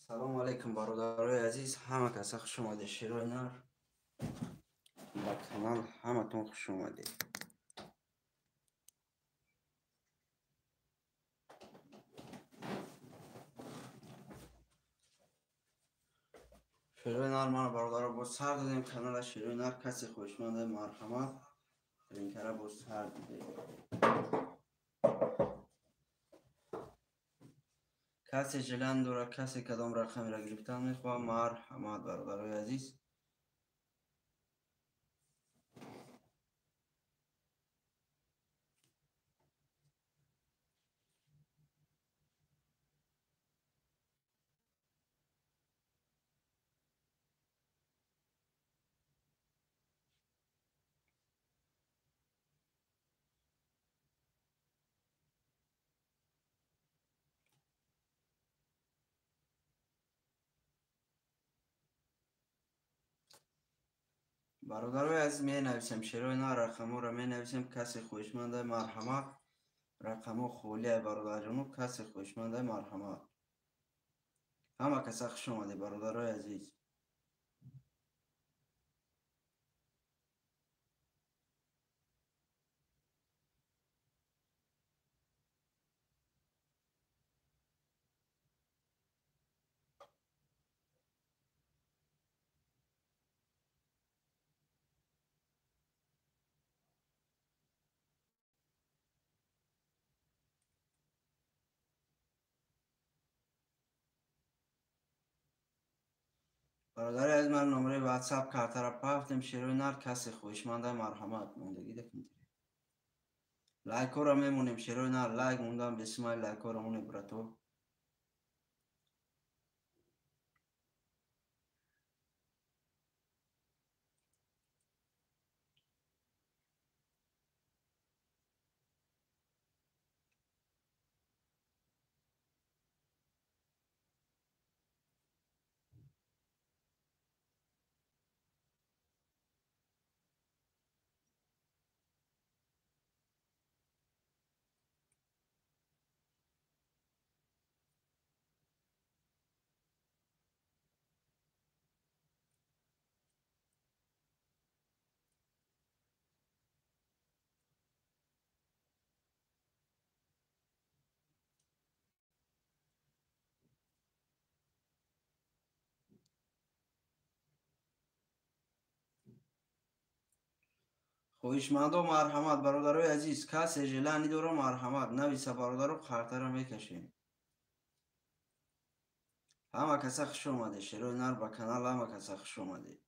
Салому алейкум, бародарои азиз, ҳама каса хуш омадед. Шерои нар ба канал ҳаматон хуш омадед. Шерои нар мана бародаро боз сар додем канала Шерои нар. Касе хоҳишманде марҳамат, линкара боз сар дидем. Касе желан дорад, касе кадом рақамеро гирифтан мехоҳад, марҳамат, бародарои азиз. Бародарои азиз, менависем шерои нар, рақамҳоро менависем. Касе хоҳишманда марҳамат, рақамҳо холия бародарҷоно, касе хоҳишманда марҳамат. Ҳама каса хуш омадед, бародарои азиз. Бародари азиз, ман номраи ватсап картара пафтем шерои нар, касе хоҳишманда марҳамат. Мондагида лайкҳоро мемонем шерои нар, лайк мондан бесимай лайкҳоро монем, брато. Хоҳишмандо марҳамат, бародарои азиз, касе желани дора марҳамат нависа, бародаро, қартара мекашем. Ҳама каса хуш омадед, шерои нар ба канал ҳама каса хуш омадед.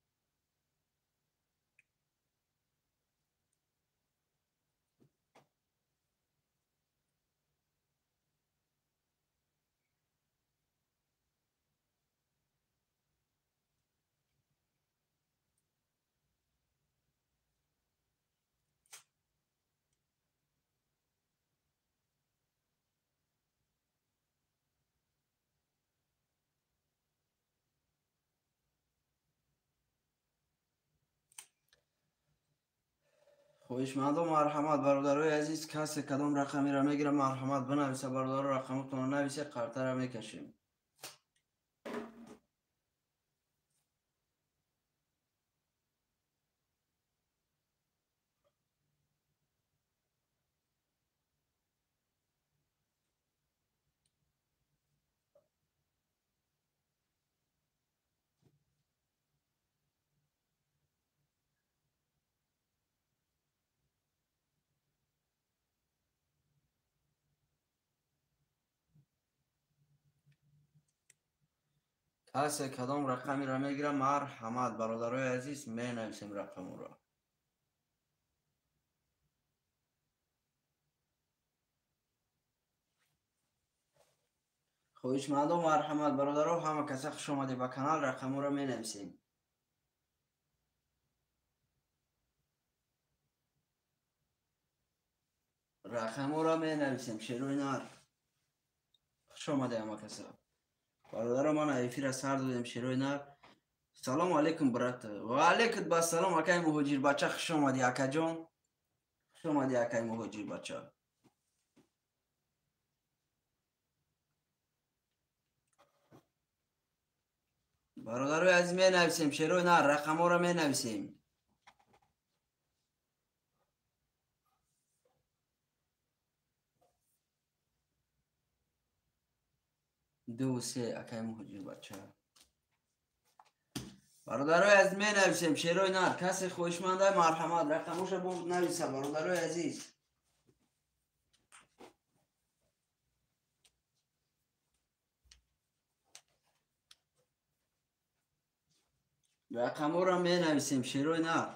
Хоҳишмандо марҳамат, бародарои азиз, касе кадом рақамеро мегирад марҳамат бинависа, бародаро, рақамотонро нависе, қартара мекашем. Касе кадом рақамеро мегирад марҳамат, бародарои азиз, менависем рақамҳоро. Хоҳишмандо марҳамат, бародаро, ҳама каса хуш омадед ба канал, рақамҳоро менависем. Рақамҳоро менависем, шерои нар. Хуш омадед ҳама каса. Бародаро, ман эфира сар додем шерои нар. Салому алейкум, брат. Ва алейкум басалом, акай муҳоҷир бача, хуш омадӣ акаҷон. Хуш омадӣ акай муҳоҷир бача. Бародарои азиз менависем, шерои нар, рақамҳоро менависем. Ду се акай муҳоҷир бача. Бародарои азиз менависем, шерои нар, касе хоҳишманда марҳамат, рақамҳоша бо нависа, бародарои азиз. Рақамҳоро менависем, шерои нар.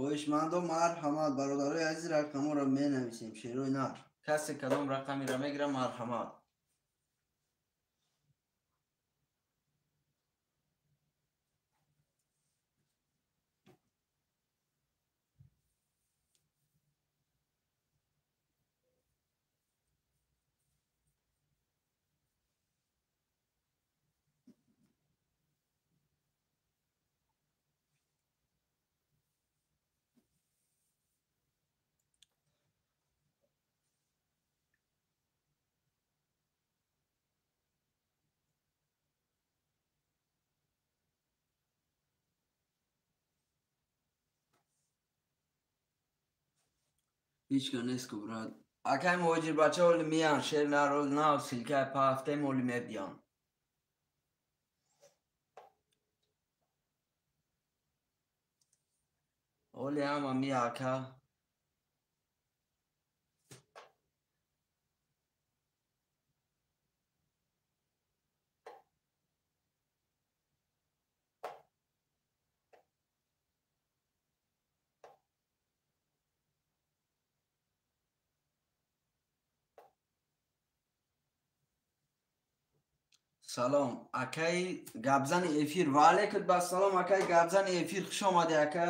Хоҳишмандо марҳамат, бародарои азиз, рақамҳоро менависем, шерои нар. Касе кадом рақамеро мегирад, марҳамат. Ҳеч ка нест ку брат. Акай муҳоҷир бача оли миян, шер нар оли нав силкаи пафтем оли мебиён. Оли ҳама мия ака. Салом, акай гапзани эфир. Ва алейкум ассалом, акай гапзани эфир, хуш омадӣ ака.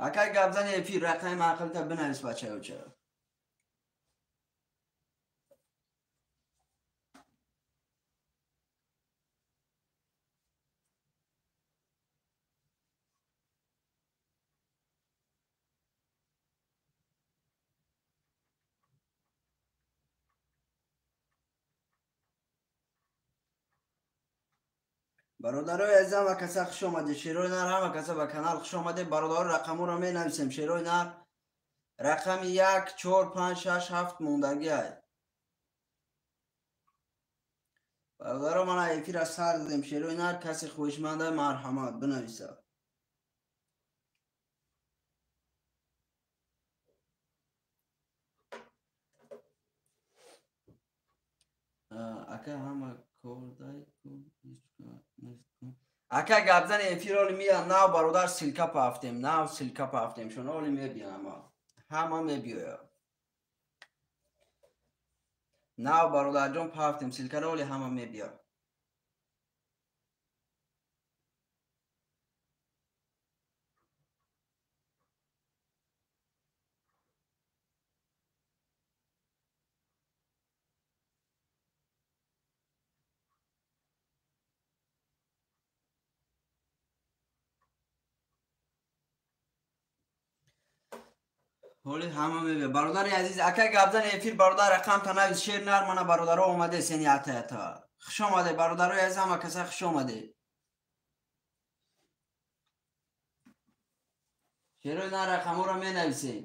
Акай гапзани эфир, рақами маъқулта бинавис бачаёча. Бародарои азиз, ҳама каса хуш омадед. Шерои нар, ҳама каса ба канал хуш омадед. Бародаро, рақамҳоро менависем. Шерои нар рақами 1, 4, 5, 6, 7 мондагиай. Бародаро, мана эфира сар додем. Шерои нар, касе хоҳишманда марҳамат бинависа. Ака ҳама кордай ака гапзани эфир оли мия нав бародар силка пафтем, нав силка пафтем, шон оли мебиям ҳама. Ҳама мебиёя. Нав бародарҷон пафтем силкаро оли ҳама мебиё. Ҳоли ҳама мебиё. Бародари азиз, акай гапзани эфир, бародар рақам танавис, шер нар, мана бародаро омаде сени ата. Хуш омаде бародарои азиз, ҳама каса хуш омаде. Шерои нар рақамҳоро менависем.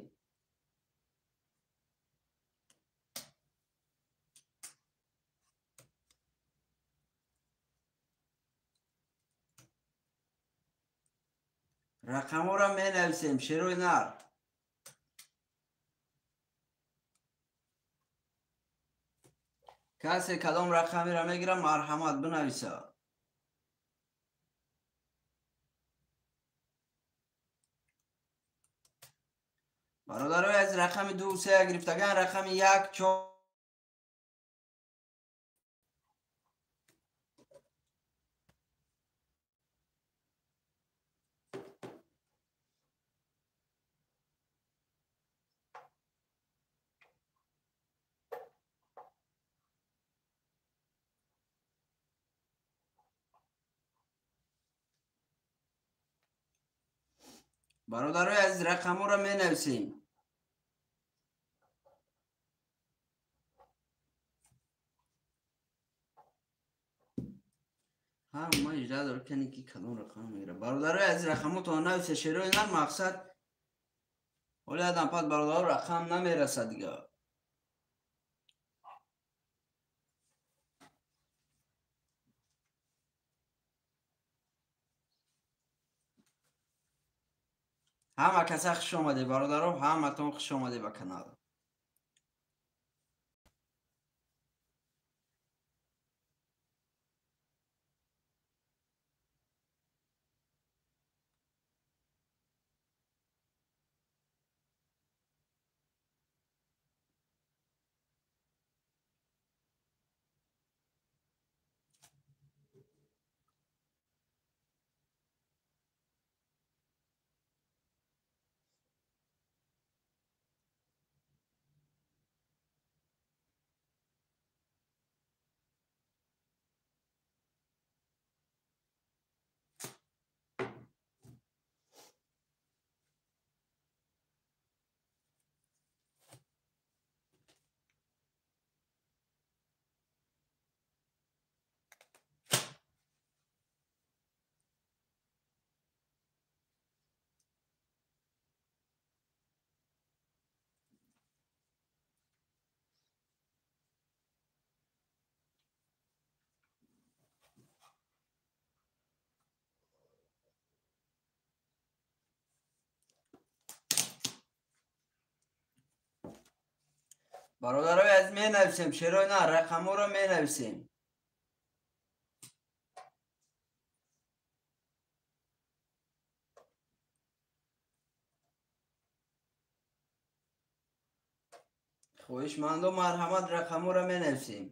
Рақамҳоро менависем, шерои нар. Касе кадом рақамеро мегирад, марҳамат бинависа. Бародарои азиз, рақами 2 3 гирифтаган, рақами 1 4 Бародарои азиз, рақамҳоро менависем. Ҳама иҷда дор кани ки кадом рақам мегирад. Бародарои азиз, рақамотонро нависе. Шерои нар мақсад ҳоли адам пас бародаро рақам намерасад дига. Ҳама каса хуш омаде бародаро, ҳаматон хуш омаде ба канал. Бародарои азиз, менависем шерои на рақамҳоро менависем. Хоҳишмандо, марҳамат, рақамҳоро менависем.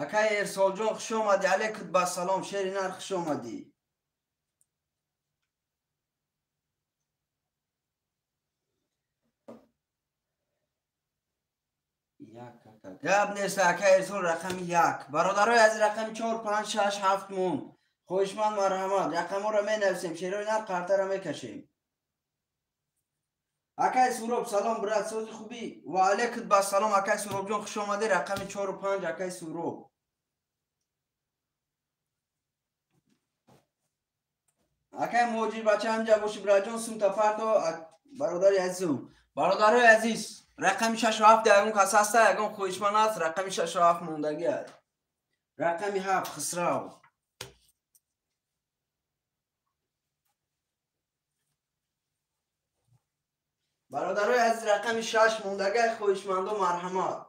Акай Эрсолҷон, хуш омадӣ. Алейкум басалом, шери нар, хуш омадӣ. Гап нест, акай Эрсол, рақами 1. Бародарои азиз, рақами 4, 5, 6, 7 монд. Хоҳишманд, марҳамат, рақамҳоро менависем. Шерои нар қартаро мекашем. Акай Суроб, салом, брат, сози хубӣ? Ва алейкум басалом, акай Суробҷон, хуш омадӣ. Рақами 4 5, акай Суроб. Акай Муҳоҷир бача, ҳамҷа боши, братҷон, сумта парто, бародари азизум. Бародарои азиз, рақами 6 7 ягон кас ҳаста, ягон хоҳишманд аст? Рақами 6 7 мондагӣ аст. Рақами 7 Хисрав. Бародарои азиз, рақами 6 мондагай, хоҳишмандо, марҳамат.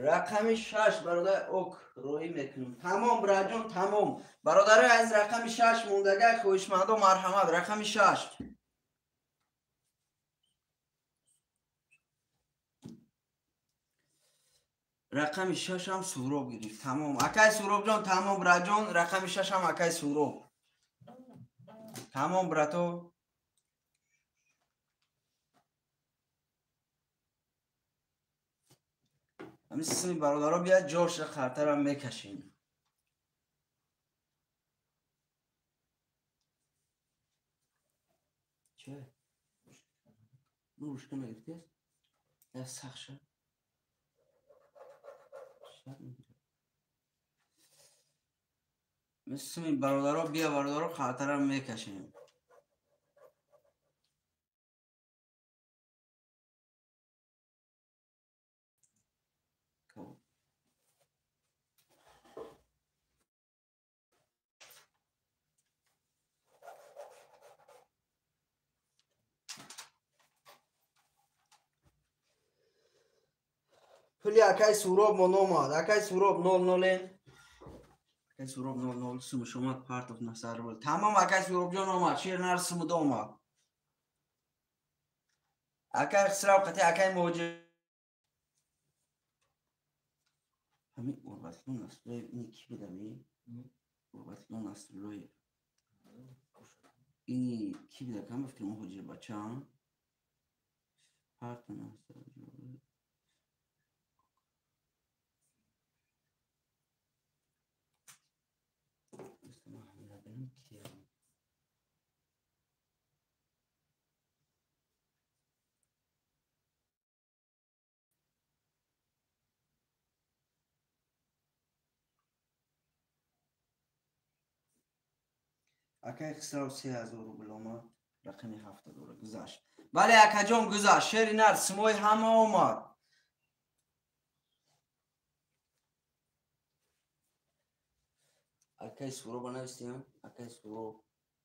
Рақами 6 бародар, ок роҳӣ мекунем. Тамом, братҷон, тамом. Бародарои азиз, рақами 6 мондагай, хоҳишмандо, марҳамат, рақами 6. Рақами 6 ҳам Суроб гирифт. Тамом. Акай Суробҷон, тамом, братҷон, рақами 6 ҳам акай Суроб. Тамом, брато. Ҳамин сими бародаро биёд, ҷоша қартарам мекашем. Че? Ну, ручка нагирифтест? Я сахт шад. Мисли бародаро бия, бародаро, хатарам мекашем. Пули акай Суроб мон омад. Акай Суроб 00. Акай Суроб 00 сумуш омад, партов 900 рубл. Тамом, акай Суробҷон омад, шер нар сумуда омад. Акай Хисрав қати акай Муҳоҷир. Ҳамин Урбатлон Насруллоев ини ки будами? Урбатлон Насруллоев. Ини ки буда? Кам фикр Муҳоҷир бача? Партов 900 рубл. Акай Хисрав 3000 рубл омад, рақами 7 дора гузашт. Бале, акаҷон гузашт, шери нар симои ҳама омад. Акай Суроба навистем, акай Суроб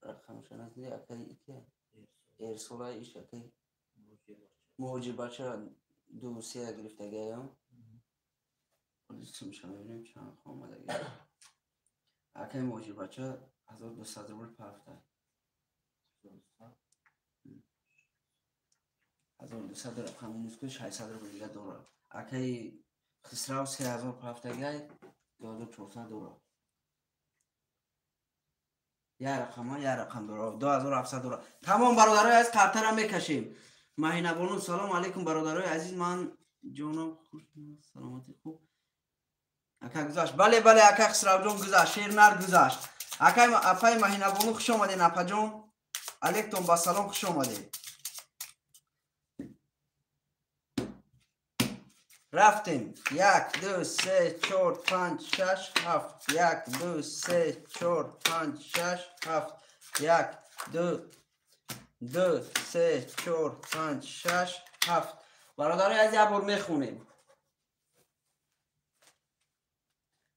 рақамша наздиди, акай ики Эрсола иш акай Муҳоҷир бача 2-3 гирифтагаям. Сумша мебинем чанд омадага. Акай Муҳоҷир бача 1200 рубл пафта. 1200 рақам минус 600 рубл дига дорад. Акай Хисрав 3000 пафтагай, 2400 дорад. Я рақама, я рақам дорад. 2700 дорад. Тамом бародарои азиз, қартара мекашем. Маҳинабону салом алейкум бародарои азиз, ман ҷонам хуш, саломатӣ хуб. Ака гузашт. Бале, бале, ака Хисравҷон гузашт, шер нар гузашт. Акай апай Маҳинабону хуш омадед, апаҷон. Алейкум ба салом, хуш омадед. Рафтем. 1 2 3 4 5 6 7. 1 2 3 4 5 6 7. 1 2 2 3 4 5 6 7. Бародарои азиз, як бор мехонем.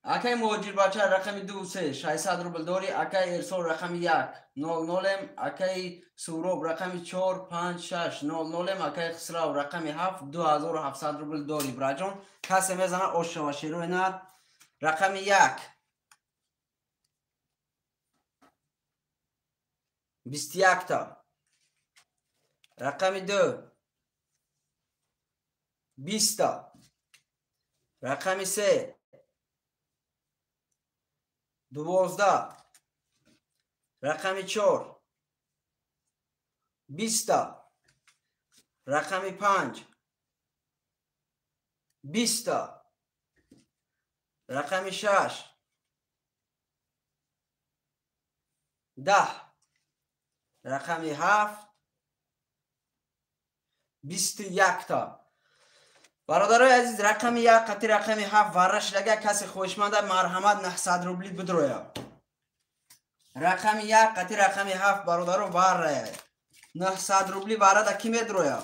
Акай Муҳоҷир бача рақами 2 3 600 рубл дорӣ. Акай Эрсол рақами 1 00, акай Суроб рақами 4 5 6 00, акай Хисрав рақами 7 2700 рубл дорӣ. Браҷон, касе мезана ош шава шерои нар. Рақами 1 21 та. Рақами 2 20 та. Рақами 3 12. Рақами 4 20 та. Рақами 5 20 та. Рақами 6 10. Рақами 7 21 та. Бародарои азиз, рақами 1 қати рақами 7 варра шидага, касе хоҳишманда марҳамат 900 рубли бидроя. Рақами 1 қати рақами 7 бародаро варрая. 900 рубли варрада ки медроя?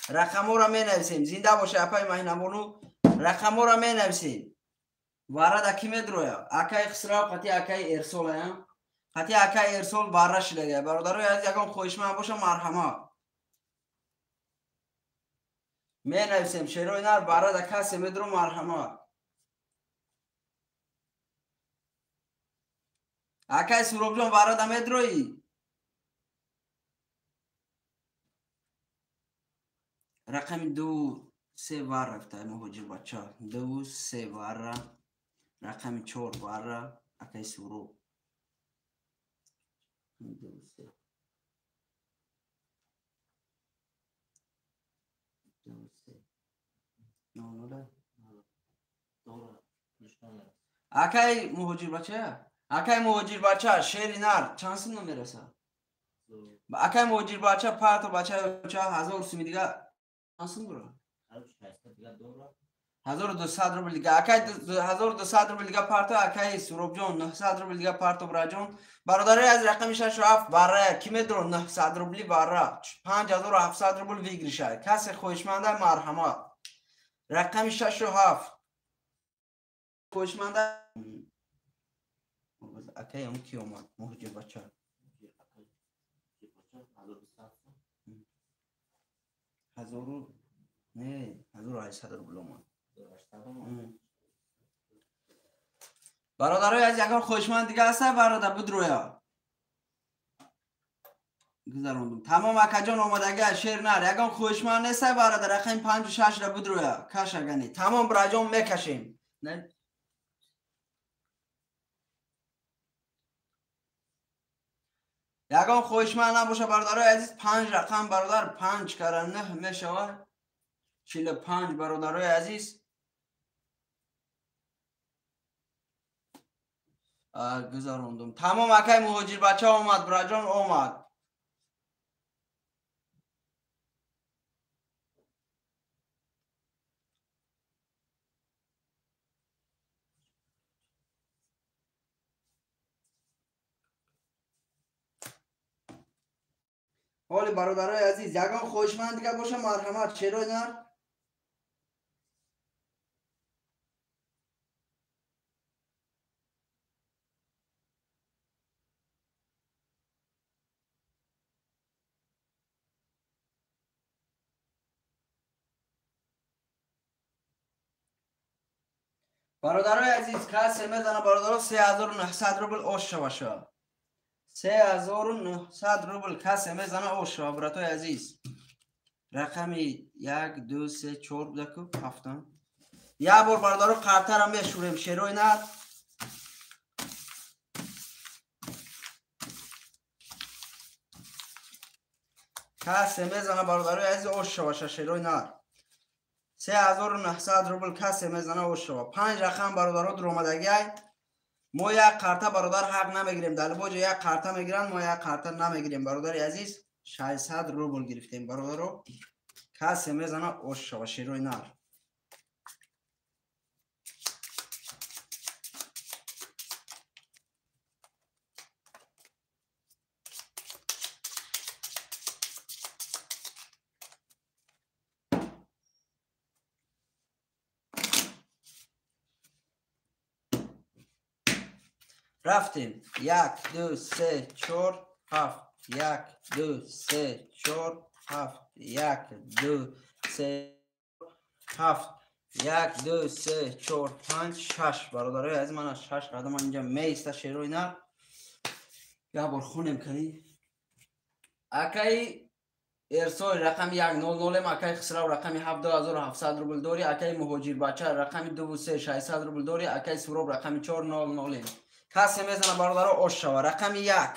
Рақамҳоро менависем. Зинда боша апаи Маҳинабону. Рақамҳоро менависем. Варрада ки медроя? Акаи Хисрав қати акаи Эрсолая. Қати акаи Эрсол варра шидага. Бародарои азиз, ягон хоҳишманд боша марҳамат. Менависем шерои нар барада касе медро марҳамат. Акай Суробҷон барада медроӣ? Рақами 2 3 варра рафта Муҳоҷир бача. 2 3 варра. Рақами 4 варра акай Суроб. 2 3 Акай Муҳоҷир бача? Акай Муҳоҷир бача, шери нар чанд сум намераса? Акай Муҳоҷир бача, парто бача 1000 суми дига чанд сум дора? 1200 рубл дига. Акай 1200 рубл дига парто, акай Суробҷон 900 рубл дига парто, браҷон. Бародарои аз рақами 6 7 варра ки медро 900 рубли варра 5700 рубл выигрыша. Касе хоҳишманда марҳамат. Рақами 6 7 хоҳишманда. Акай ам ки омад? Муҳоҷир бача. 1800 рубл омад. Бародарои аз ягон хоҳишманд дига ҳаста бародар бидроя. Гузарондум. Тамом акаҷон омадага шер нар. Ягон хоҳишманд неста бародар рақами 5 6 ра бидроя. Кашагани. Тамом браҷон мекашем. Ягон хоҳишманд набоша бародарои азиз 5 рақам бародар 5 кара 9 мешавад 45 бародарои азиз. Гузарондум. Тамом акай муҳоҷир бача омад, браҷон омад. ҳоли бародарои азиз ягон хоҳишманд дига боша марҳамат шерои нар. Бародарои азиз касе мезана бародаро 3900 рубл ош шаваша. 3900 рубл касе мезана ош шава братои азиз. Рақами 1 2 3 4 будаку 7. Як бор бародаро қартара мешурем шерои нар. Касе мезана бародарои азиз ош шаваша шерои нар. 3900 рубл касе мезана ош шава. 5 рақам бародаро дуромадагиай. Мо як қарта бародар ҳақ намегирем. Дар боҷа як қарта мегиранд, мо як қарта намегирем. Бародари азиз 600 рубл гирифтем бародаро. Касе мезана ош шава шерои нар. Рафтем. 1 2 3 4 7 1 2 3 4 7 1 2 3 7 1 2 3 4 5 6 бародарои азиз мана 6 қадам инҷа меиста шерои нар. Як бор хонем кани. Акаи Эрсой рақами 100, акаи Хисрав рақами 7700 рубл дори, акаи Муҳоҷир бача рақами 2 3 600 рубл дори, акаи Суроб рақами 400. Касе мезана бародаро ош шава. Рақами 1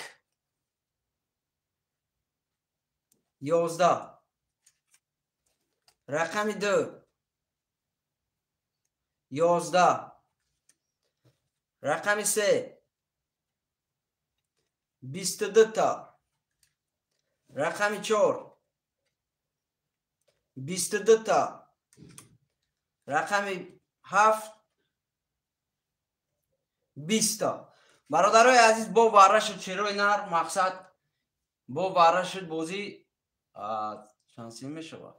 11, рақами 2 11, рақами 3 22 та, рақами 4 22 та, рақами 7 20 та. Бародарои азиз бо варра шуд шерои нар. Мақсад бо варра шуд бозӣ чанд сим мешавад?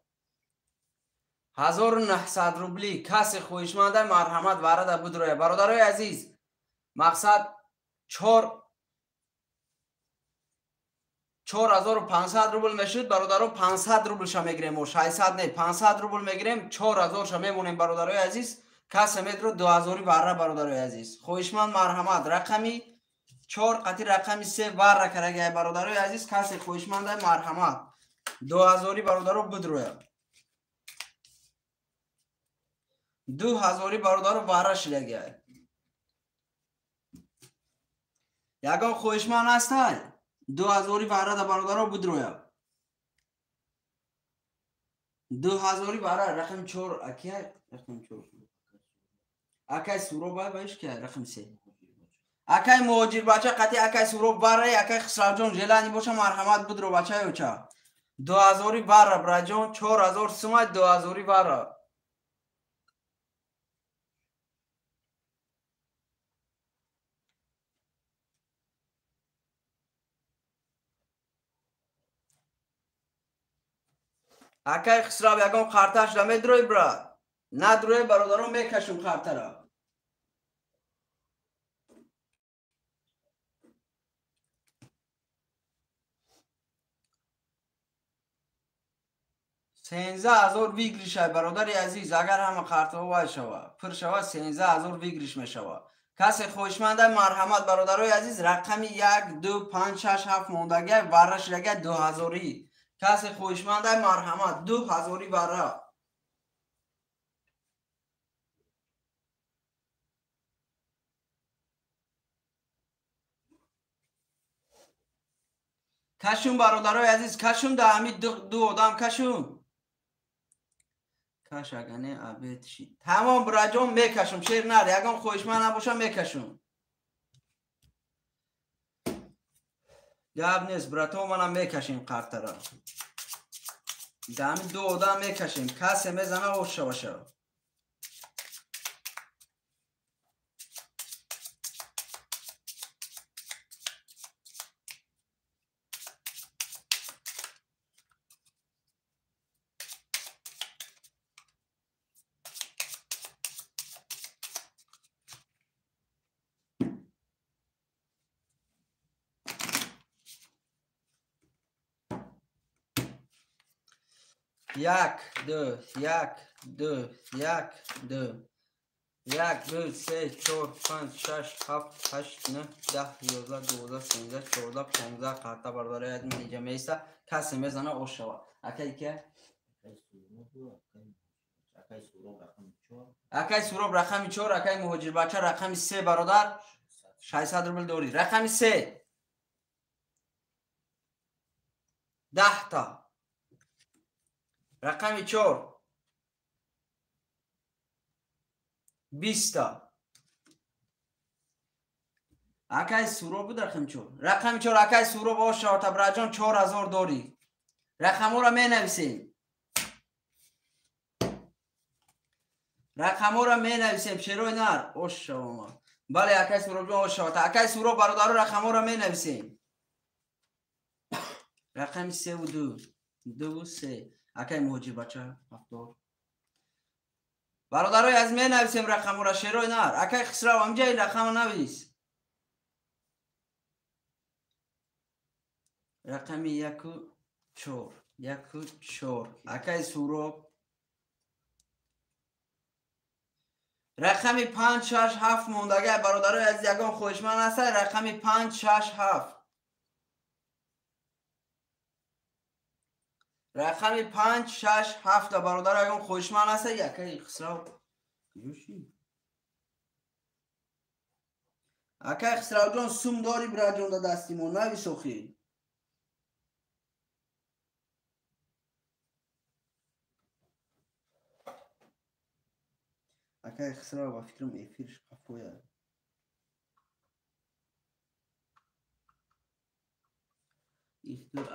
1900 рубли. Касе хоҳишманда марҳамат варрада будроя. Бародарои азиз мақсад 4500 рубл мешуд бародаро 500 рублша мегирем мо 600 не 500 рубл мегирем 4000ша мемонем бародарои азиз. Касе метро 2000 варра бародарои азиз. Хоҳишманд марҳамат рақами 4 қати рақами 3 варра карагай бародарои азиз. Касе хоҳишманда марҳамат 2000 бародаро бидроя. 2000 бародаро варра шидагай. Ягон хоҳишманд ҳастай? 2000 варра да бародаро бидроя. 2000 варра рақами 4 акия рақами 4. Акай Суроб бай ки рақами 3. Акай Муҳоҷир бача қати акай Суроб варра, акай Хисравҷон желани боша марҳамат бидро бача ёча. 2000 варра браҷон 4000 сумай 2000 варра. Акай Хисрав ягон қарташ да медрои бра. Надрои бародарон мекашум қартара. 13000 выигрыш ай бародари азиз. Агар ҳама қартҳо вай шава, пур шава 13000 выигрыш мешава. Касе хоҳишманда марҳамат бародарои азиз, рақами 1 2 5 6 7 мондагия варра шидагия 2000. Касе хоҳишманда марҳамат 2000 варра. Кашум бародарои азиз, кашум да ҳами ду одам кашум. Каш агане абед шид. Тамом бираҷон мекашум, шер нар, ягон хоҳишманд набоша мекашум. Гап нест, брато, манам мекашем қартара. Да ҳами ду одам мекашем, касе мезана ош шаваша. Як, ду, як, ду, як, ду. Як, ду, се, чор, панҷ, шаш, ҳафт, ҳашт, нӯҳ, 10, 11, 12, 13, 14, 15 қарта бародарои азиз ман инҷа меиста. Касе мезана ош шава. Акай ки? Акай Суроб рақами 4, акай Муҳоҷирбача рақами 3 бародар. 600 рубл дорӣ. Рақами 3. 10 та. Рақами 4 20 та. Акай Суроб буд рақами 4. Рақами 4 акай Суроб ош шавата бираҷон 4000 дорӣ. Рақамҳоро менависем. Рақамҳоро менависем. Шерои нар ош шавама. Бале акай Суробҷон ош шавата. Акай Суроб бародаро рақамҳоро менависем. Рақами 3 ва 2. 2 ва 3. Акай Муҳоҷирбача 70. Бародарои аз менависем рақамҳоро шерои нар. Акай Хисрав ҳамҷа ин рақамро навис. Рақами 1 4. 1 4. Акай Суроб. Рақами 5 6 7 мондагай бародарои аз ягон хоҳишманд ҳаст рақами 5 6 7. Рақами 5 6 7 бародар ягон хоҳишманд ҳаст акай Хисрав. Куҷо? Акай Хисравҷон сум дорӣ бираҷон да дасти мо навис охи. Акай Хисрав ба фикрам эфирш қафоя.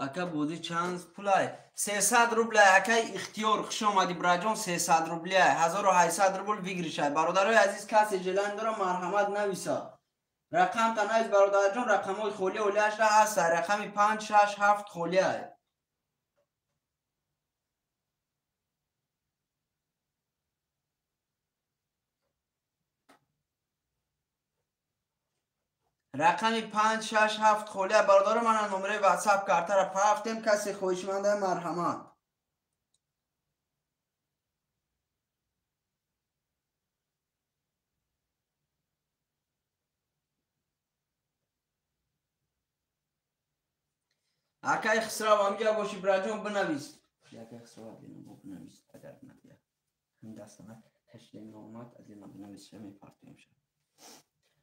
Ака бозӣ чанд пулай? 300 рублай. Акай Ихтиёр хуш омадӣ бираҷон 300 рублай. 1800 рубл выигрышай. Бародарои азиз касе желание дора марҳамат нависа. Рақамта навис бародарҷон, рақамҳои холӣ олиашра ҳаста. Рақами 5 6 7 холиай. Рақами 5 6 7 холия бародаро мана номераи WhatsApp картара пафтем касе хоҳишманда марҳамат. Акай Хисрав ҳамҷа боши бираҷон бинавис. Акай Хисрав бинавис агар набия. Ҳам дастана кашидем номад аз ина бинавис мепартоем ша.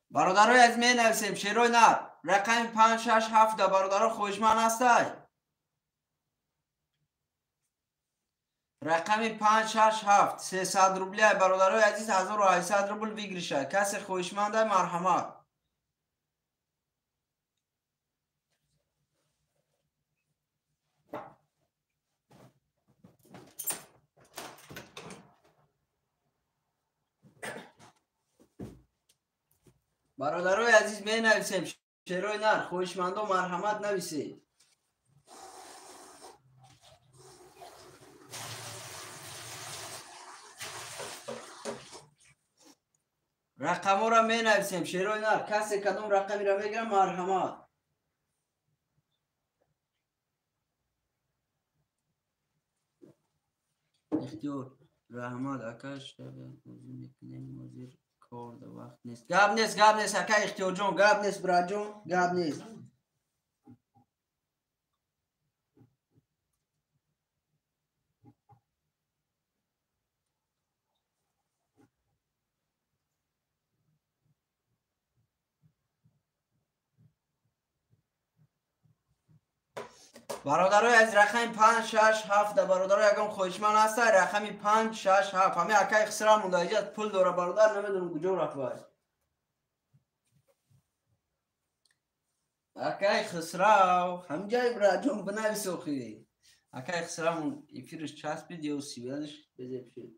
Бародарои аз менависем шерои нар. Рақами 5 6 7 бародаро хоҳишманд ҳастай. Рақами 5 6 7 300 рублай бародарои азиз 1800 рубл выигрыша. Касе хоҳишманда марҳамат. Бародарои азиз менависем шерои нар хоҳишмандо марҳамат нависед. Рақамҳоро менависем шерои нар. Касе кадом рақамеро мегирам марҳамат. Ихтиёр раҳмат ака шаба бозӣ мекунем ҳозир Кор да вақт нест. Гап нест, гап нест, ака Ихтиёрҷон, гап нест, братҷон, гап нест. Бародарои аз рақами 5 6 7 да бародаро ягон хоҳишманд ҳаста, рақами 5 6 7. Ҳами акаи Хисрав монда, иҷа пул дора бародар, намедонам куҷо рафт вай. Акаи Хисрав, ҳамҷай браҷон бинавис охи. Акаи Хисрав эфирш часпид ё сивелш безеб шуд.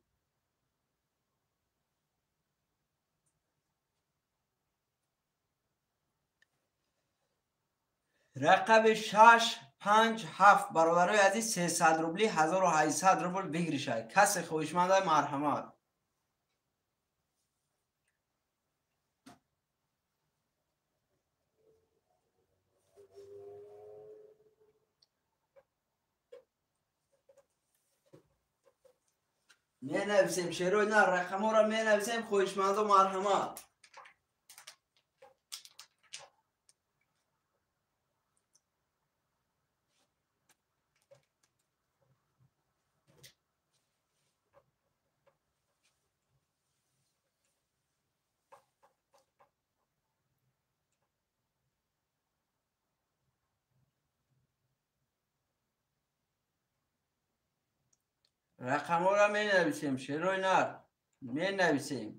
Рақами 6 5 7 бародарои азиз 300 рубли 1800 рубл бигиришад. Касе хоҳишманда марҳамат. Менависем шерои на рақамҳоро менависем, хоҳишмандо марҳамат. Рақамҳоро менависем, шерои нар менависем.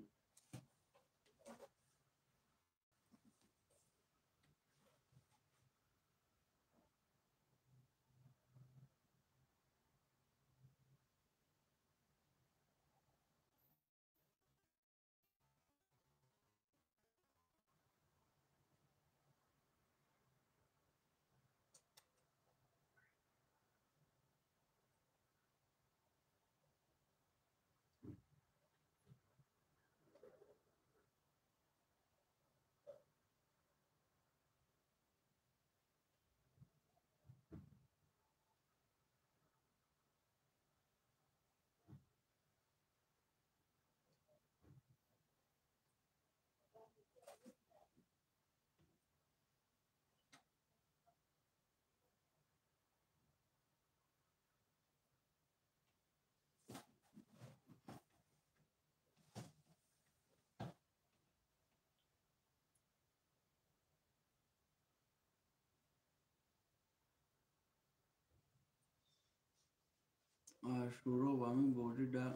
Ашуро ва ҳамин бозӣ дар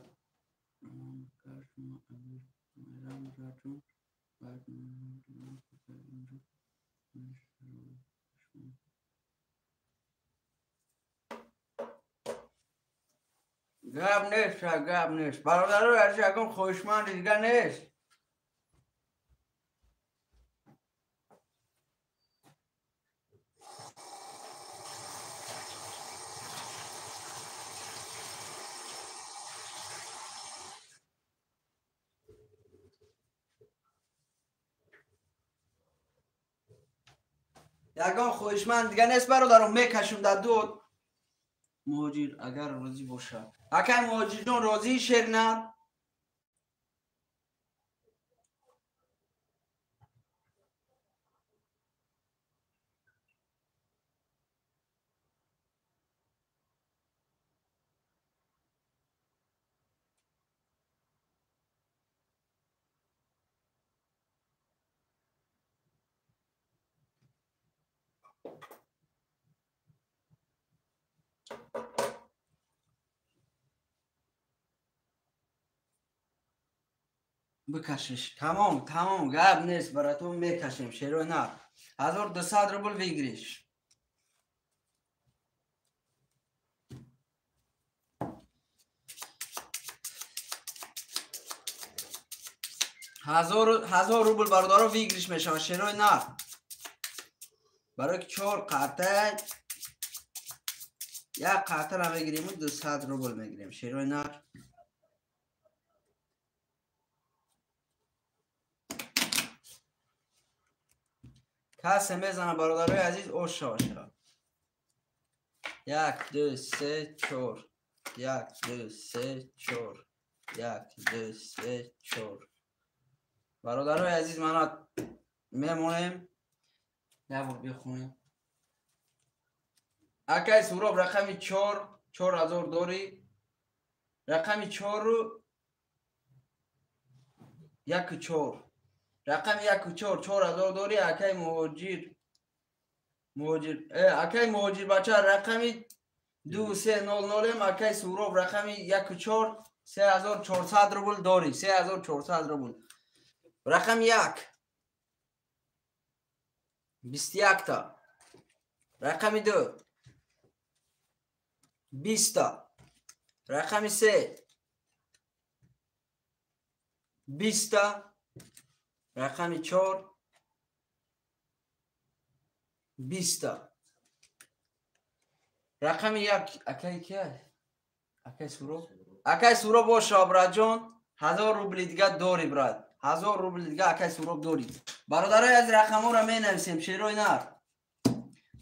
гап нест, гап нест. Бародаро, аз ягон хоҳишманди дига нест. Ягон хоҳишманд дига нест бародаро, мекашум дар ду муҳоҷир агар розӣ бошад. Акай муҳоҷирҷон розӣ шернар? Бикашиш. Тамом, тамом, гап нест, баратон мекашем, шерои нар. 1200 рубл выигрыш. 1000 рубл бародаро выигрыш мешавад, шерои нар. Барои ки 4 қарта як қартаро мегирем ва 200 рубл мегирем, шерои нар. Касе мезана бародарои азиз, ош шава шава. 1 2 3 4 1 2 3 4 1 2 3 4. Бародарои азиз, мана мемонем. Як бор бихонем. Акай Суроб рақами 4, 4000 дорӣ. Рақами 4 1 4. Рақами 1 4, 4000 дорӣ. Акай муҳоҷир. Муҳоҷир. Акай муҳоҷир бача рақами 2 3 0 0. Акай Суроб рақами 1 4, 3400 рубл дорӣ. 3400 рубл. Рақами 1 21 та. Рақами 2 20 та. Рақами 3 20 та. Рақами 4 20 та. Рақами 1 акай ки? Акай Суроб. Акай Суроб боша, братҷон. 1000 рубли дига дорӣ, брат. 1000 рубли дига акай Суроб дорӣ. Бародарои аз рақамҳоро менависем, шерои нар.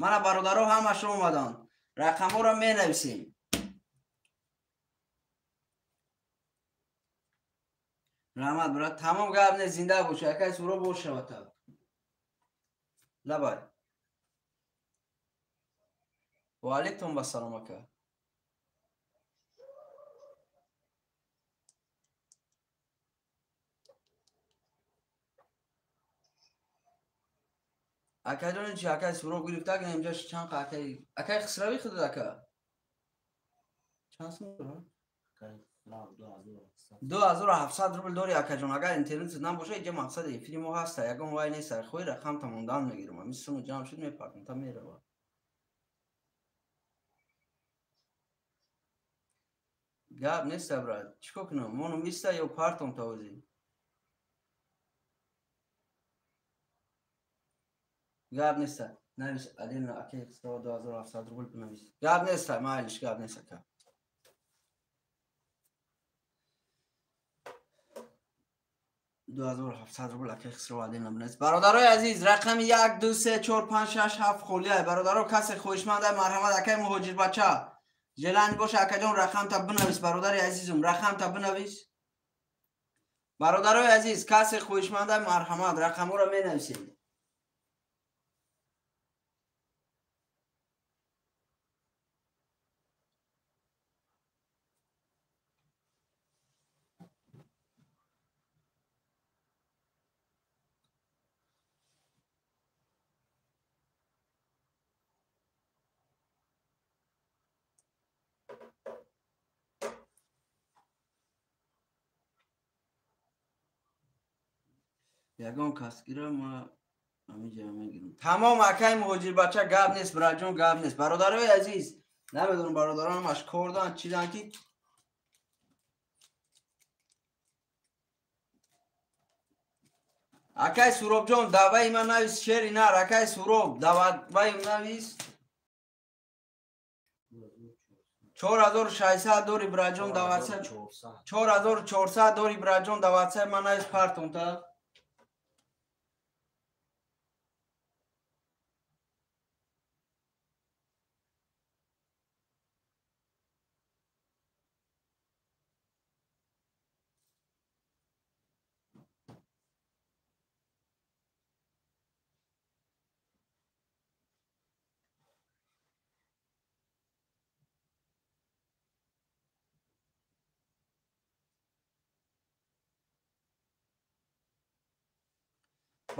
Мана бародаро ҳамашо омаданд. Рақамҳоро менависем. Раҳмат, брат. Тамом гап не, зинда боша. Акай Суроб боша вата. Лабай. Ва алейкум ассалом ака. Акай ҷон чи акай Суроб гирифта, ки инҷа чанд қа акай акай Хисрави худ ака. Чанд сум дора? 2700 рубл дори акаҷон. Агар интернет набоша, инҷа мақсади эфири мо ҳаста. Ягон вай нест, хоҳи рақам тамондан мегирам. Ами суму ҷамъ шуд мепартам, та мерава. Гап нест, брат. Чикор кунам? Монум иста ё партом тавозӣ? Гап нест. Навис отдельно акай Хисрав 2700 рубл бинавис. Гап нест, майлиш, гап нест ака. 2700 рубл акай Хисрав отдельно бинавис. Бародарои азиз, рақами 1 2 3 4 5 6 7 холия. Бародаро, касе хоҳишманд марҳамат акай муҳоҷир бача. Желани боша акаҷон, рақамта бинавис, бародари азизум, рақамта бинавис. Бародарои азиз, касе хоҳишманд марҳамат, рақамҳоро менависем. Ягон кас гира ма ҳамиҷа мегирам. Тамом акай муҳоҷир бача, гап нест, братҷон, гап нест. Бародарои азиз, намедонам бародарон ҳамаш кор доранд, чӣ доранд ки акай Суробҷон, даваи ман навис, шери нар, акай Суроб, даваи навис. 4600 дори братҷон, даватса 4400 дори братҷон, даватса ман навис партом та.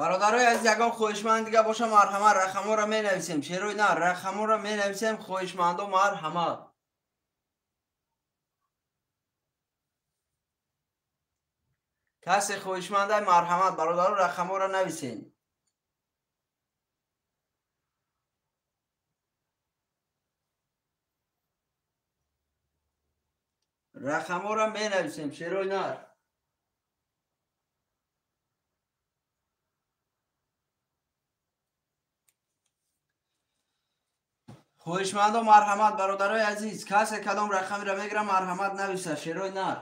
Бародарои азиз, ягон хоҳишманд дига боша марҳамат, рақамҳоро менависем. Шерои нар, рақамҳоро менависем, хоҳишмандо марҳамат. Касе хоҳишманда марҳамат, бародаро, рақамҳоро нависем. Рақамҳоро менависем, шерои нар. Хоҳишмандо марҳамат, бародарои азиз, касе кадом рақамеро мегирам, марҳамат нависа, шерои нар.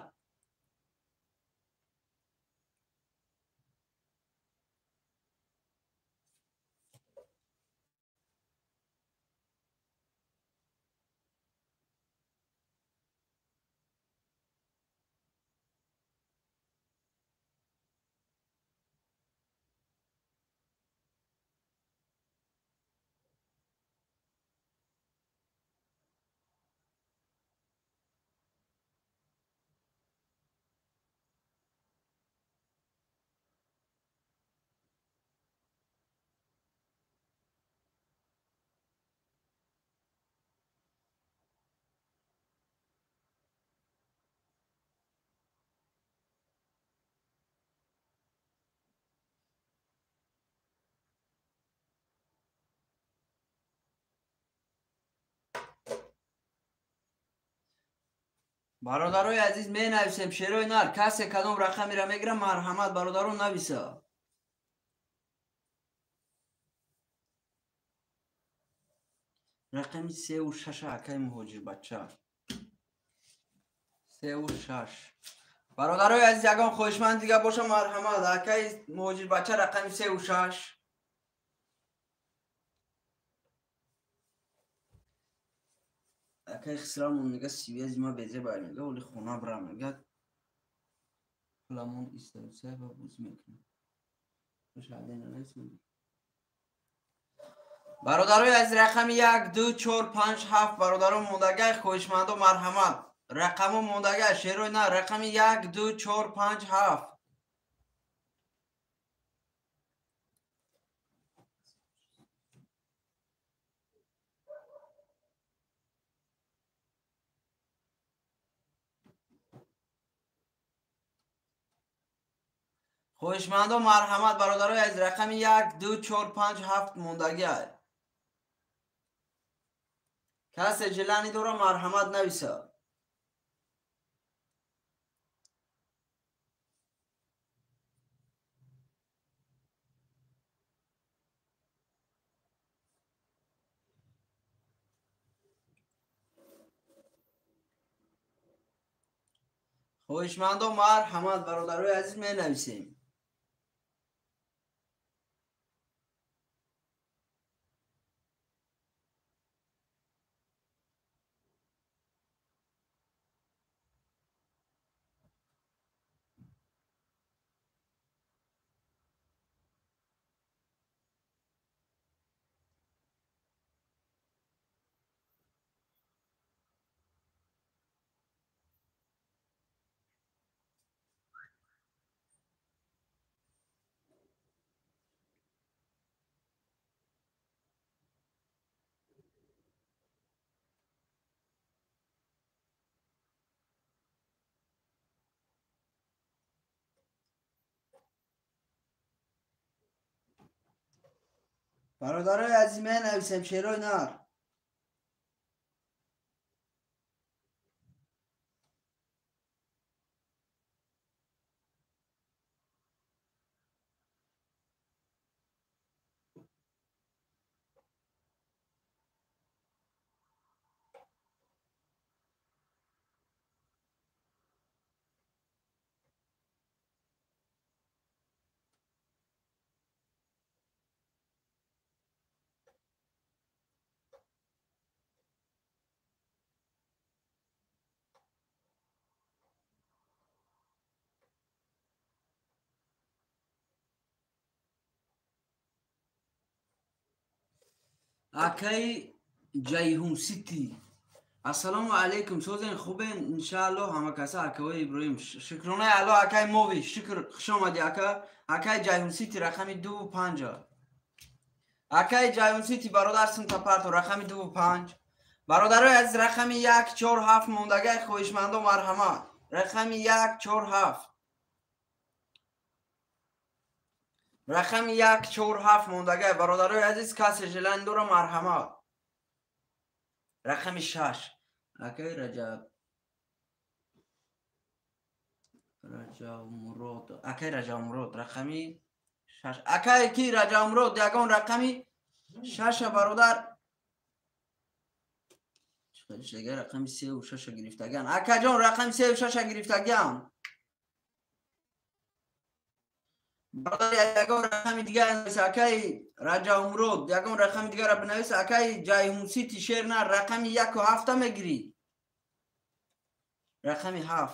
Бародарои азиз, менависем шерои нар. Касе кадом рақамеро мегирам, марҳамат бародарон нависа. Рақами 3 ва 6 акаи муҳоҷирбача. 3 ва 6. Бародарои азиз, ягон хоҳишманд дига боша, марҳамат. Акаи муҳоҷирбача, рақами 3 ва 6. Акаи Хисрамон мега, связи ма безебай, мега, оли хона бирам, мега, пуламон иставсай ва бозӣ мекунем. Бародарои аз рақами 1, 2, 4, 5, 7 бародарон мондагай, хоҳишмандо марҳамат. Рақамо мондагай, шерои на, рақами 1, 2, 4, 5, 7. Хоҳишмандо марҳамат, бародарои аз рақами 1, 2, 4, 5, 7 мондагиай. Касе желание дора, марҳамат нависа. Хоҳишмандо марҳамат, бародарои азиз, менависем. Бародарои азиз, менависем шерои нар. Акаи Ҷайҳун Сити, ассалому алайкум, созен, хубен, иншаалло ҳама каса. Акаои Иброҳим, шукронаи Алло. Акаи Мови, шукр, хуш омадӣ, ака. Акаи Ҷайҳун Сити, рақами 2 ва 5. Акаи Ҷайҳун Сити, бародар, сумта парто, рақами 2 ва 5. Бародарои азиз, рақами 1, 4, 7 мондагай, хоҳишмандо марҳамат. Рақами 1, 4, 7, рақами 1, 4, 7 мондагай, бародарои азиз, касе желание дора, марҳамат. Рақами 6, акаи Раҷаб, Раҷабмурод, акаи Раҷабмурод, рақами 6. Акаи ки Раҷабмурод, ягон рақами 6-а, бародар. Рақами 3 ва 6-а гирифтаган, акаҷон, рақами 3 ва 6-а гирифтаган. Бародар, ягон рақами дигар навис. Акаи Раҷабмурод, ягон рақами дигарро бинавис. Акаи Ҷайҳун Сити, шер на, рақами 1 ва 7-а мегирӣ, рақами 7.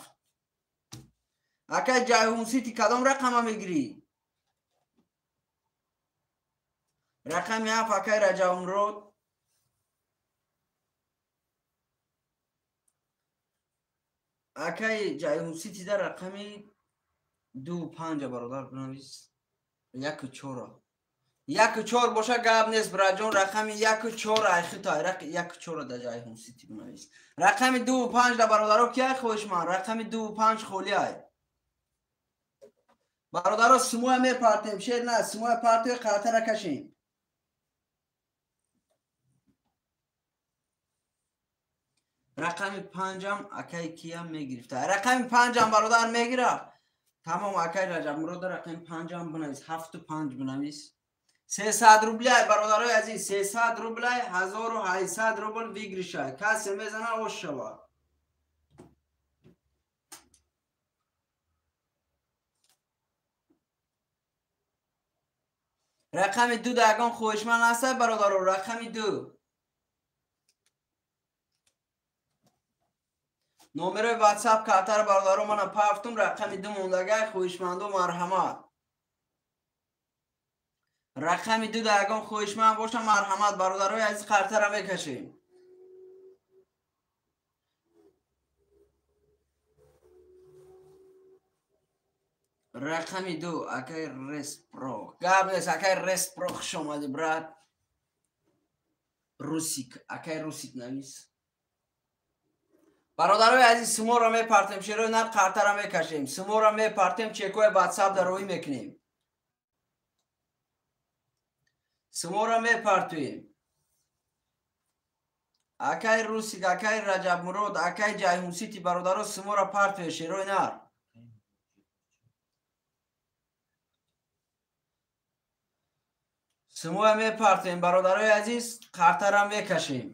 Акаи Ҷайҳун Сити, кадом рақама мегирӣ? Рақами 7, акаи Раҷабмурод. Акаи Ҷайҳун Сити да рақами 2 ва 5-а, бародар, бинавис. 1 ва 4-а, 1 ва 4 боша, гап нест, бираҷон. Рақами 1 ва 4 айхита, 1 ва 4-а да Ҷайҳун Сити бинавис. Рақами 2 ва 5 да, бародаро, кияй хоҳишманд? Рақами 2 ва 5 холӣ ай, бародаро. Сумоя мепартем, шер на, сумоя партои, қалтара кашем. Рақами 5-ам акай киям мегирифта. Рақами 5-ам бародар мегира. Тамом акай Раҷабмурод рақами 5-ам бинавис, 7 5 бинавис. 300 рублей бародарои азиз, 300 рублей, 1800 рубл выигрыша. Касе мезана ош шава. Рақами 2 да ягон хоҳишманд ҳаста бародаро, рақами 2. Номерои WhatsApp картаро бародаро мана пафтум, рақами 2 мондагай, хоҳишмандо марҳамат. Рақами 2 да ягон хоҳишманд боша марҳамат бародарои азиз, картаро мекашем. Рақами 2 акай Респро. Гап нест акай Респро, хуш омадӣ брат. Русик, акай Русик навис. Бародарои азиз, суморо мепартем, шерои нар картаро мекашем. Суморо мепартем, чекои WhatsApp дар роҳӣ мекунем. Суморо мепартуем. Акай Русик, акай Раҷабмурод, акай Ҷайҳунсити бародаро суморо партуе шерои нар. Сумоя мепартуем бародарои азиз, картаро мекашем.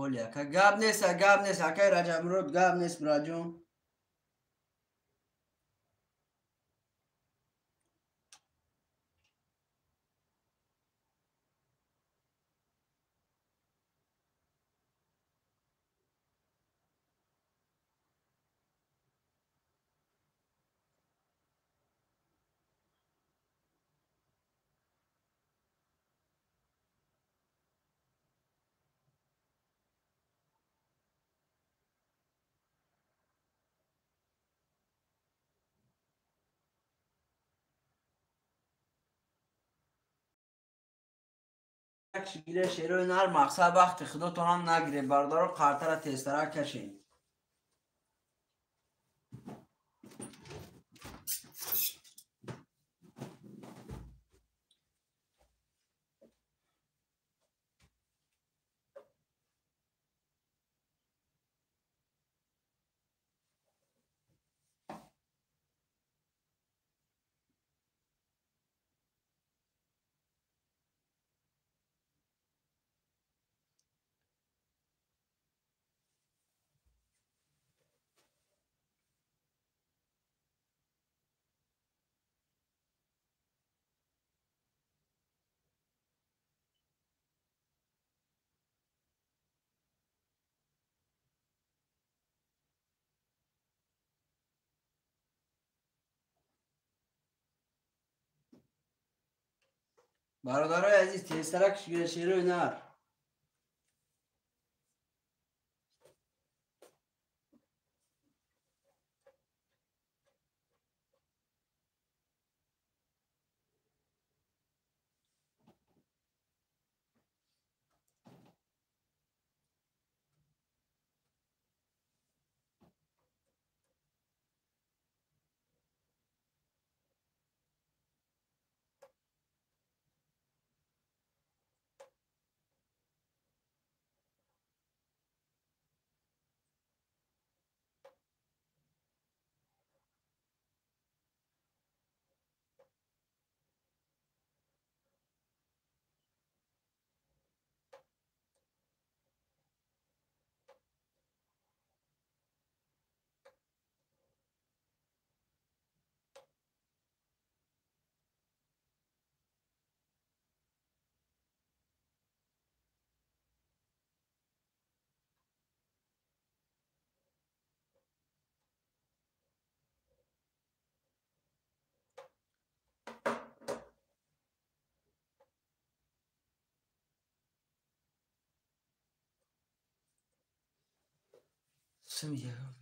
Оли ака гап нест, гап нест, акай Раҷабмурод гап нест браҷон. Гире шерои нар, мақсад вақти худотонам нагире бародаро, қартара тезтара кашем. Бародарои азиз, тезтарак гире шерои нар.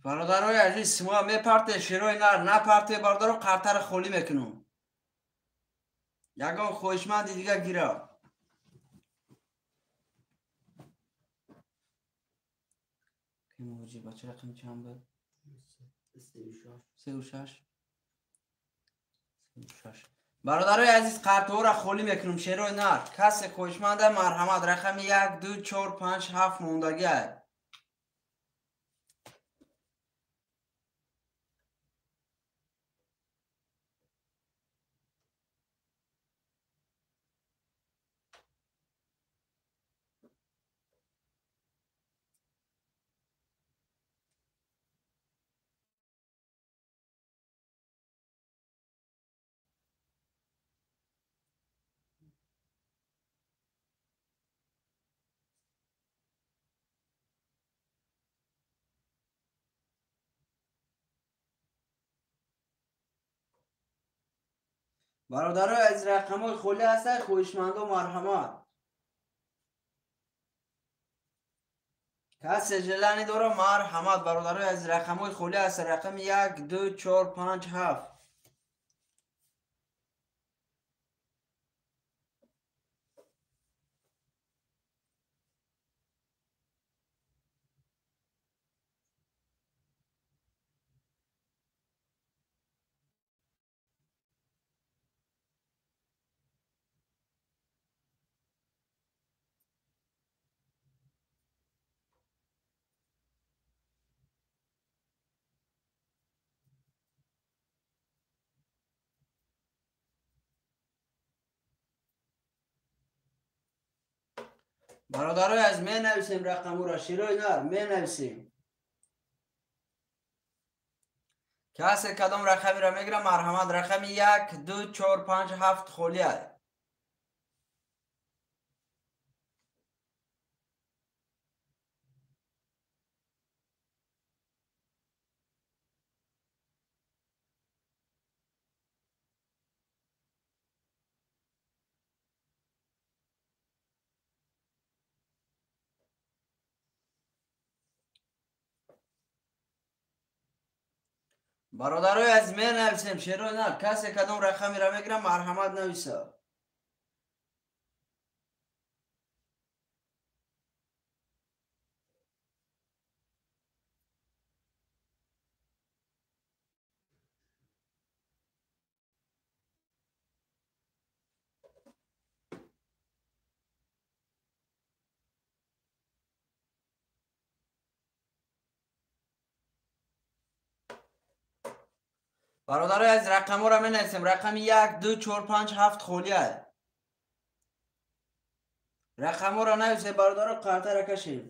Бародарои азиз, симоя мепарте шерои нар, напарте бародаро қартаро холӣ мекунам. Ягон хоҳишманди дига гира. Кимоҷи бача рақам чанд буд? 36. 36. Бародарои азиз, қартҳоро холӣ мекунем, шерои нар. Касе хоҳишманда марҳамат, рақами 1, 2, 4, 5, 7 мондагиай. Бародарои азиз, рақамҳои холӣ ҳастанд, хоҳишмандо марҳамат. Касе желание дора марҳамат. Бародарои азиз, рақамҳои холӣ ҳастанд, рақами 1, 2, 4, 5, 7. Бародарои азиз, менависем рақамҳоро, широи нар менависем. Касе кадом рақамиро мегирад, марҳамат, рақами 1, 2, 4, 5, 7 холӣ аст. Бародарои азиз, менависем, шерои нар. Касе кадом рақамиро мегирад, марҳамат нависа. Бародарои азиз, рақамҳоро менависем. Рақами 1, 2, 4, 5, 7 холӣ аст. Рақамҳоро нависем, бародаро, қартаро кашем.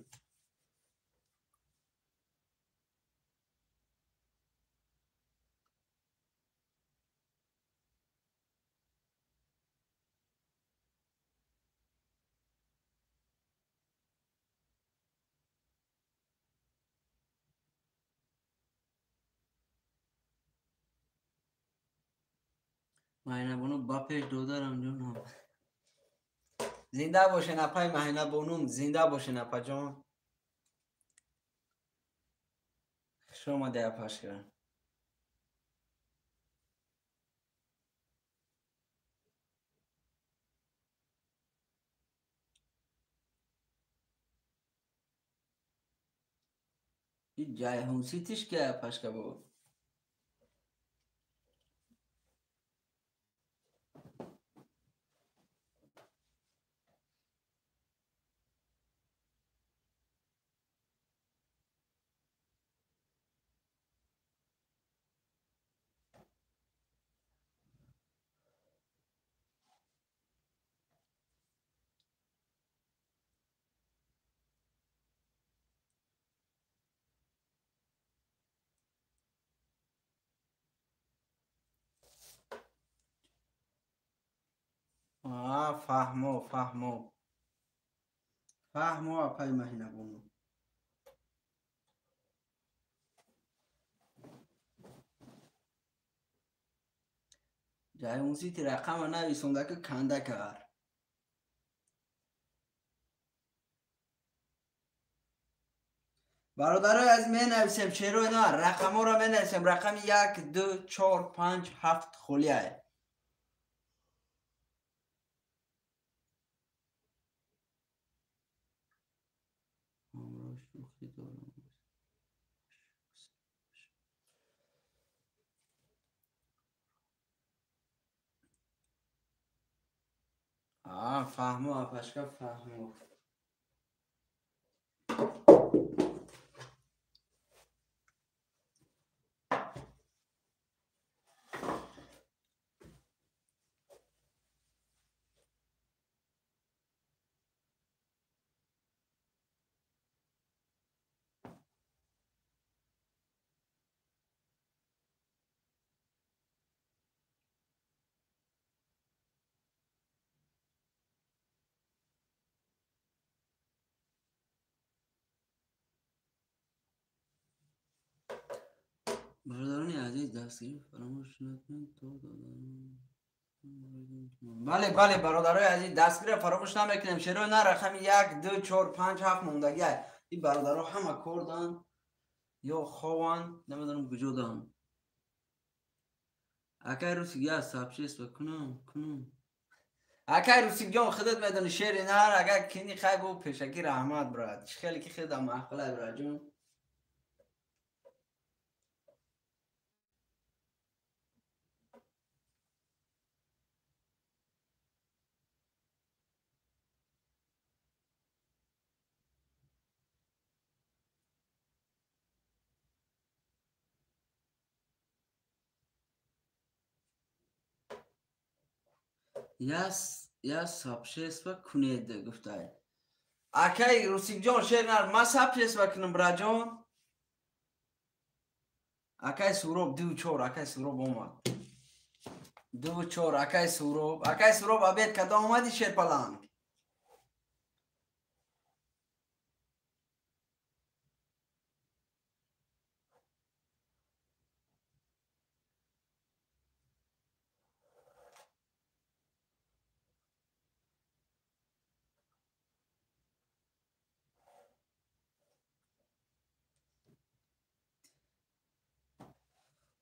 Маҳинабону ба пеш додарам ҷонам. Зинда бошен апай Маҳинабонум, зинда бошен апаҷон. Хуш омадед апашка. Ин Ҷайҳун Ситиш ки апашка бо? Фаҳмо, фаҳмо, фаҳмо апай Маҳинабону. Ҷайҳун Сити рақама нависонда ки канда кард. Бародарои азиз, менависем, шерои нар, рақамҳоро менависем. Рақами 1, 2, 4, 5, 7 холӣ аст. Фаҳмо, апашка, фаҳмо. Бародарони азиз, дастгирӣ фаромӯш накунед то бале, бале, бародарои азиз, дастгирӣ фаромӯш намекунем. Шерои на рақами 1, 2, 4, 5, 7 мондагӣ. Ин бародаро ҳама кор доранд ё хованд, намедонам куҷо доранд. Акай Русик, я сообщество кунам, кунам. Акай Русикҷон, худат медонӣ, шери нар, агар кини хай бо пешакӣ раҳмат, брат. Чӣ хеле ки худам маъқулай, братҷон. Я сообщество кунед, гуфтай. Акай Русикҷон, шер нар, ма сообщество кунам, браҷон. Акай Суроб, 2 4, акай Суроб омад. 2 4, акай Суроб. Акай Суроб, обед када омади, шерпаланг?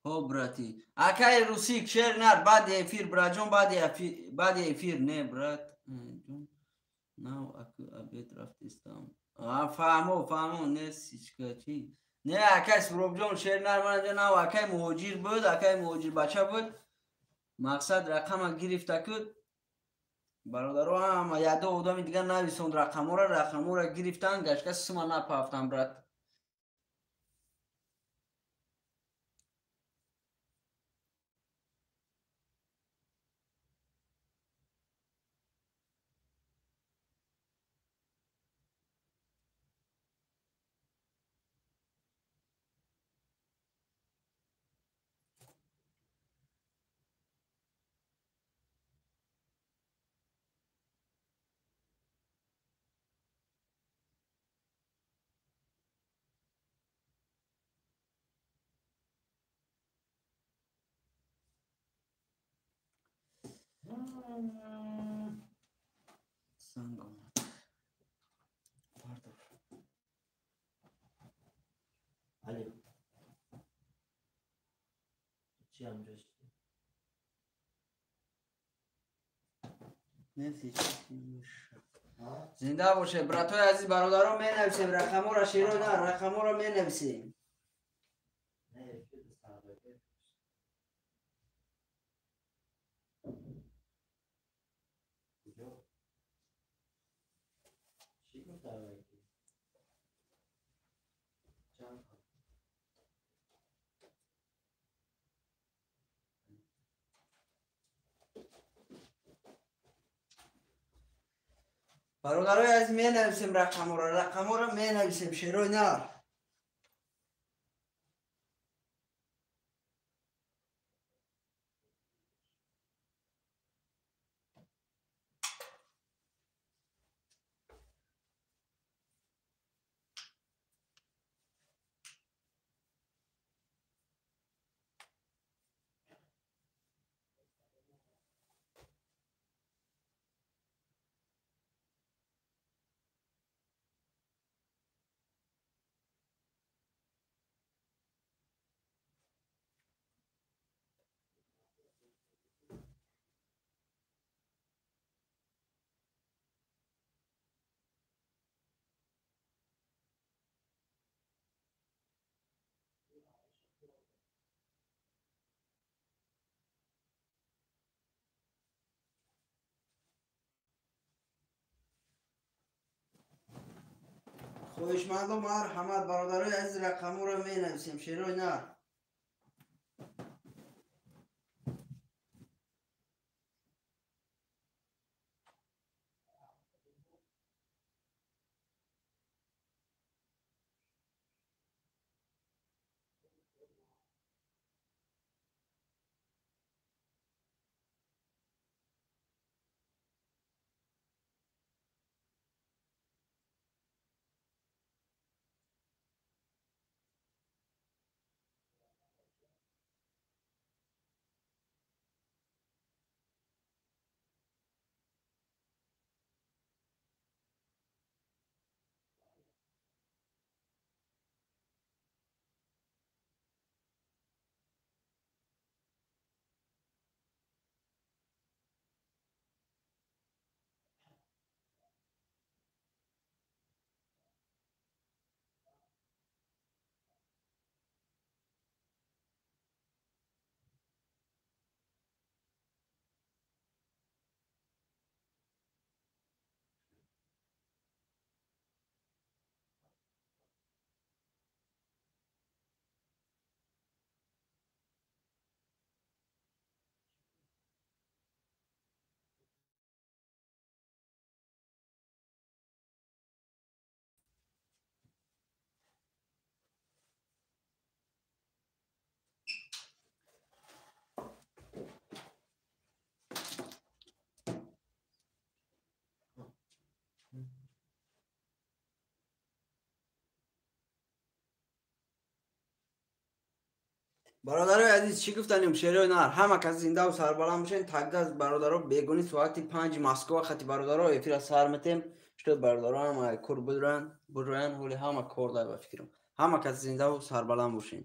Хоб, брати. Акай Русик, шер нар, баъди эфир, браҷон, баъди эфир. Не, брат, нав аку обед рафтистам. Фаҳмо, фаҳмо, не, сичка, чи? Не, акай Суробҷон, шер нар, манаҷа нав акай муҳоҷир буд, акай муҳоҷир бача буд. Мақсад рақама гирифта куд. Бародаро, ҳама ядо одами дигар нависонд рақамора, рақамора гирифтан, гашка сума напафтан, брат. Занг омад. Бардор. Алло. Чӣ ҳамҷош? Зинда боше, братои азиз, бародаро, менависем рақаморо, шеро на, рақаморо менависем. Бародарои азиз, менависем рақаморо, рақаморо менависем, шерои нар. Хоҳишмандо марҳамат, бародарои азиз, рақамҳоро менависем, шерои нар. Бародарои азиз, чӣ гуфтанем, шерои нар, ҳама кас зиндаву сарбаланд бошен. Тагда бародаро бегони соати 5 Москва хати бародаро эфира сар метем, что бародаро ҳама кур будран, буроян, ҳоли ҳама кор дар ба фикрам. Ҳама кас зиндаву сарбаланд бошен.